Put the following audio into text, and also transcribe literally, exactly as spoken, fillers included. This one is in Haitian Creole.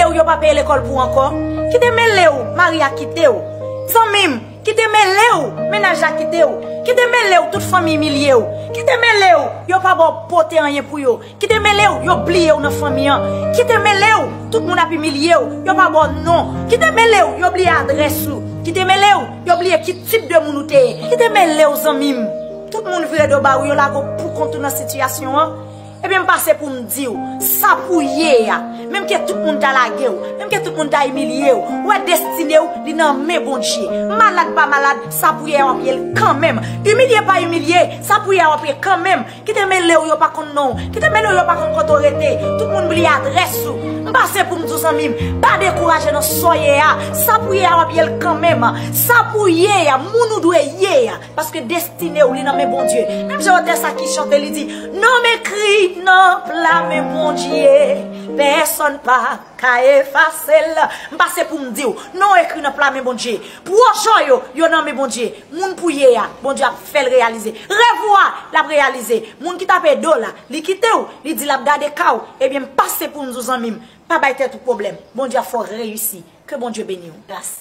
w, yo pa peye lekòl pou w ankò. Kite mele w, mari a kite w. Zanmi m, kite mele w, mennaj la kite w. Kite mele w, tout fanmi imilye w. Kite mele w, yo pa ba w pote anyen pou yo. Kite mele w, yo bliye w nan fanmi an. Kite mele w, tout moun ap imilye w, yo pa ba w non. Kite mele w, yo bliye adrès ou. Kite mele w, yo bliye ki tip de moun ou te ye. Kite mele w, zanmi m. Tout moun vire do ba ou, yo lage w poukont ou nan sitiyasyon an. Ebyen, m pase pou m di w, sa pou ye a, menm ke tout moun ta lage w, menm ke tout moun ta imilye w, ou wè destine w, li nan men Bondye. Malad pa malad, sa pou ye a, w ap ye l kanmenm. Imilye pa imilye, sa pou ye a, w ap ye kanmenm. Kite mele w, yo pa konn non w. Kite mele w, yo pa konn kote w rete. Tout moun bliye adrès ou. M pase pou m di w, zanmi m, pa dekouraje nan sa w ye a. Sa pou ye a, w ap ye l kanmenm. Sa pou ye a, moun ou dwe ye a. Paske destine w, li nan men Bondye. Menm jan otè sa ki chante, li di, non m ekri nan pla men Bondye, pèsonn pa ka efase l. M pase pou m di w, non w ekri nan pla men Bondye. Pwojè w yo, yo nan men Bondye. Moun pou ye a, Bondye ap fè l reyalize. Rèv ou a, l ap reyalize. Moun ki tape do la, li kite w, li di l ap gade ka w. Ebyen, m pase pou m di w, zanmi m, pa bay tèt ou pwoblèm. Bondye ap fè w reyisi. Ke Bondye beni w. Gras.